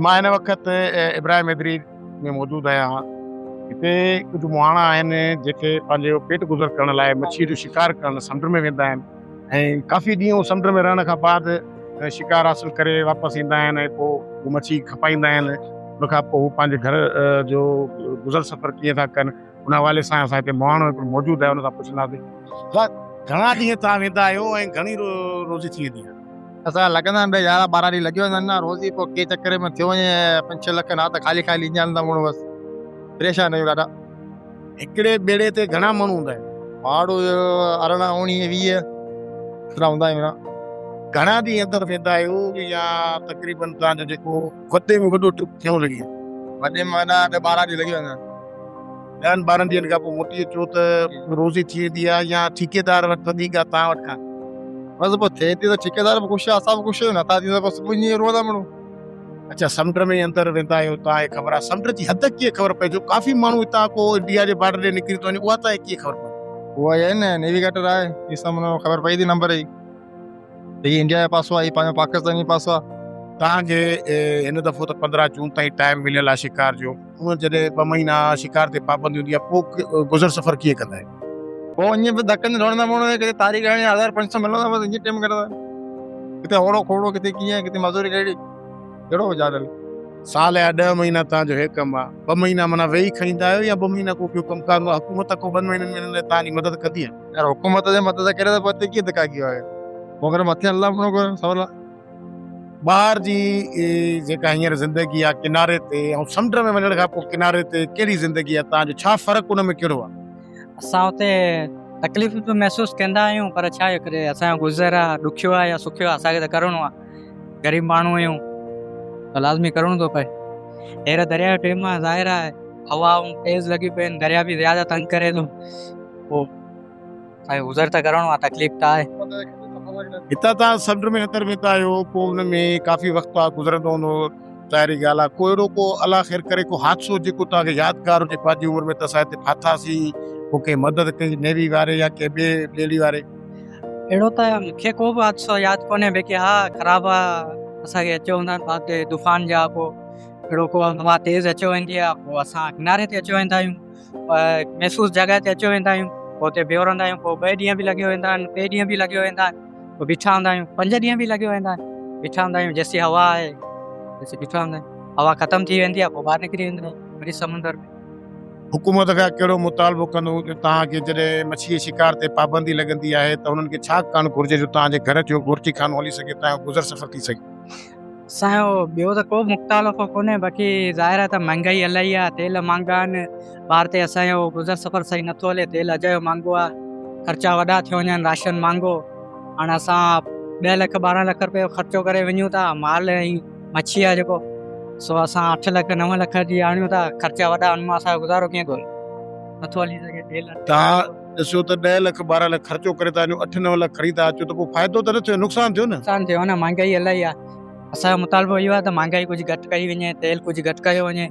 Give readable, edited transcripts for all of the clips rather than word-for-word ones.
مان هن وقت ابراهيم حيدري ۾ موجود آهيان. هتي ڪجهه مهاڻا آهن جيڪي پنهنجو پيٽ گذر ڪرڻ لاء مڇيء جو شڪار ڪرڻ سمنڊ ۾ ويندا آهن ۽ ڪافي ڏينهن سمنڊ ۾ رهڻ کان بعد شڪار حاصل ڪري واپس ايندا آهن ۽ پوء هو مڇي کپائيندا آهن. ان کان پوء هو پنهنجي گهر جو گذر سفر ڪيئن ٿا ڪن ان حوالي سان اسان هتي مهاڻو هڪڙو موجود آهي ان سان پڇنداسين. گهڻا ڏينهن توهان ويندا آهيو ۽ گهڻي روزي ٿي ويندي آهي؟ اسان لڳندا آهن ڀئي 11 12 ڏينهن لڳي ويندا آهن نه روزي پوء ڪي چڪر ۾ ٿيو وڃي پنج ڇهه لک نه ته خالي خالي ايندا آهن ته ماڻهو بس پريشان آهيون ڏاڍا. هڪڙي ٻيڙي تي گهڻا ماڻهو هوندا آهن؟ ماڻهو 18 19 20 ايترا هوندا آهن. گهڻا ڏينهن اندر ويندا آهيو يا تقريبن توهان جو جيڪو وڏي ۾ وڏو ٽرپ ٿيڻو لڳي ويندو؟ وڏي ۾ وڏا ڏهه 12 ڏينهن لڳي ويندا آهن. ڏهن 12 ڏينهن کان پوء موٽي اچو ته روزي ٿي ويندي آهي يا ٺيڪيدار وٽ وڌيڪ آهي توهان وٽ کان؟ بس پوء ٿئي ٿي ته ٺيڪيدار به خوش آهي اسان به خوش آهيون نٿا ٿيون ته پوء صبح ائين روئندا ماڻهو. اڇا سمنڊ ۾ اندر ويندا آهيو توهان کي خبر آهي سمنڊ جي حد ڪيئن خبر پئي جو ڪافي ماڻهو هتان ڪو انڊيا جي بارڊر ڏي نڪري ٿو وڃي اها توهان کي ڪيئن خبر پئي؟ اها ئي آهي نه نيويگيٽر آهي هي سڀ خبر پئي ٿي نمبر جي. هي انڊيا جو پاسو آهي هي پنهنجو پاڪستاني پاسو آهي. توهان کي هن دفعو ته 15 جون تائين ٽائيم مليل آهي شڪار جو هونئن جڏهن ٻه مهينا شڪار تي پابندي هوندي آهي پوء گذر سفر ڪيئن ڪندا آهيو؟ پوء ائين به ڌڪن تي ڊوڙندا پوڻو ڪٿي تاريخ هڻي 1500 ملندو بس ائين ٽيم ڪڍندا ڪٿي اوڙو کوڙو ڪٿي ڪيئن ڪٿي مزوري ڪهڙي ڪهڙو جادل. سال جا ڏهه مهينا توهان جو هي ڪم آهي ٻه مهينا معنيٰ ويهي کڻيندا آهيو يا ٻه مهينا ڪو ٻيو ڪم ڪار هوندو آهي حڪومت ڪو ٻن مهينن ۾ توهان جي مدد ڪندي آهي؟ يار حڪومت جي مدد ڪري ته پوء اتي ڪيئن ڌڪا ڪيو آهي مگر مٿي الله پڻو ڪري سوال ٻاهر جي جيڪا هينئر زندگي آهي ڪناري تي ۽ سمنڊ ۾ وڃڻ کان پوء ڪناري تي ڪهڙي زندگي آهي توهان جو ڇا فرق ان ۾ ڪهڙو آهي؟ اسان اتي تڪليف به محسوس ڪندا آهيون پر ڇا ڪري اسان جو گذر آهي ڏکيو آهي يا سکيو آهي اسان کي ته ڪرڻو آهي غريب ماڻهو آهيون ته لازمي ڪرڻو ٿو پئي هينئر دريا جو ٽيم آهي ظاهر آهي هوائون تيز لڳي پيون آهن دريا به زياده تنگ ڪري ٿو پوء سائين گذر ته ڪرڻو آ تڪليف ته آهي. هتان تان سمنڊ ۾ اندر ويندا آهيو پوء ان ۾ ڪافي وقت توهان گذرندو هوندو ظاهري ڳالهه آهي ڪو اهڙو ڪو الله خير ڪري ڪو حادثو جيڪو توهان کي يادگار هجي پنهنجي عمر ۾ ته اسان هتي ڦاٿاسين پوء ڪنهن مدد ڪئي نيوي واري يا ڪنهن ٻئي ٻيڙي واري. اهڙو ته مون کي ڪو به حادثو ياد ڪونهي باقي ها خراب اسان کي اچيو هوندا آهن بعد طوفان جا ڪو اهڙو ڪو هوا تيز اچيو ويندي آهي پوء اسان ڪناري تي اچيو ويندا آهيون محسوس جڳهه تي اچيو ويندا آهيون پوء اتي بيهو رهندا آهيون پوء ٻه ڏينهن به لڳي ويندا آهن ٽي ڏينهن به لڳي ويندا آهن پوء بيٺا هوندا آهيون پنج ڏينهن به لڳي ويندا آهن بيٺا هوندا آهيون جيسين هوا آهي تيسين بيٺا هوندا آهيون هوا ختم ٿي ويندي آهي پوء ٻاهر نڪري ويندا آهيون وري سمنڊر ۾. حڪومت کان ڪهڙو مطالبو ڪندو جو توهان کي جڏهن مڇي جي شڪار تي پابندي لڳندي آهي ته انهن کي ڇا ڪرڻ گهرجي جو توهان جي گهر جو بورچي خانو هلي سگهي توهان جو گذر سفر ٿي سگهي. اسان جو ٻيو ته ڪو مختالفو ڪونهي باقي ظاهر آهي ته مھنگائي الاهي آهي تيل مھانگا آهن ٻاهر تي اسان جو گذر سفر صحيح نٿو هلي تيل اجايو مھانگو آهي خرچا وڏا ٿيو وڃن راشن مھانگو هاڻي اسان ڏهه لک 12 لک روپيو خرچو ڪري وڃون ٿا مال ۽ مڇي آهي جيڪو سو اسان 8 لک 9 لک جي آڻيون ٿا خرچا وڏا ان مان اسان جو گذارو ڪيئن ٿو هلي نٿو هلي سگهي تيل توهان ڏسو ته ڏهه لک 12 لک خرچو ڪري ٿا وڃو 8 9 لک کڻي ٿا اچو ته پوء فائدو ته نه ٿيو نقصان ٿيو نه. نقصان ٿيو نه مھانگائي الاهي آهي اسان جو مطالبو اهو آهي ته مھانگائي ڪجهه گهٽ ڪئي وڃي تيل ڪجهه گهٽ ڪيو وڃي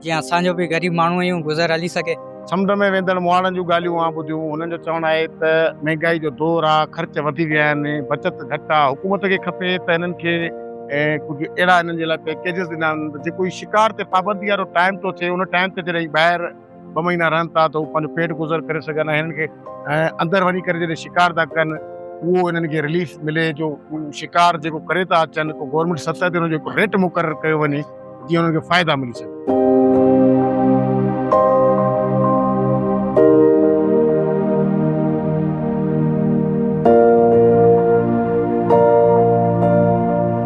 جيئن اسان جو به غريب ماڻهو آهيون گذر هلي سگهي. سمنڊ ۾ ويندڙ مهاڻن جون ڳالهيون اوهان ٻڌيون هنن جو چوڻ آهي ته مهنگائي جو دور آهي خرچ وڌي ويا آهن بچت گهٽ آهي حڪومت کي کپي ته هنن کي ڪجهه اهڙا هنن جي لاء پيڪيجز ڏنا وڃن ته جيڪو هي شڪار تي پابندي وارو ٽائيم ٿو ٿئي ان ٽائيم تي جڏهن هي ٻاهر ٻه مهينا رهن ٿا ته هو پنهنجو پيٽ گذر ڪري سگهن ۽ هنن کي اندر وڃي ڪري جڏهن شڪار ٿا ڪن اهو هنن کي رليف ملي جو شڪار جيڪو ڪري ٿا اچن ڪو گورنمينٽ سطح تي ان جو هڪ ريٽ مقرر ڪيو وڃي جيئن انهن کي فائدا ملي سگهن.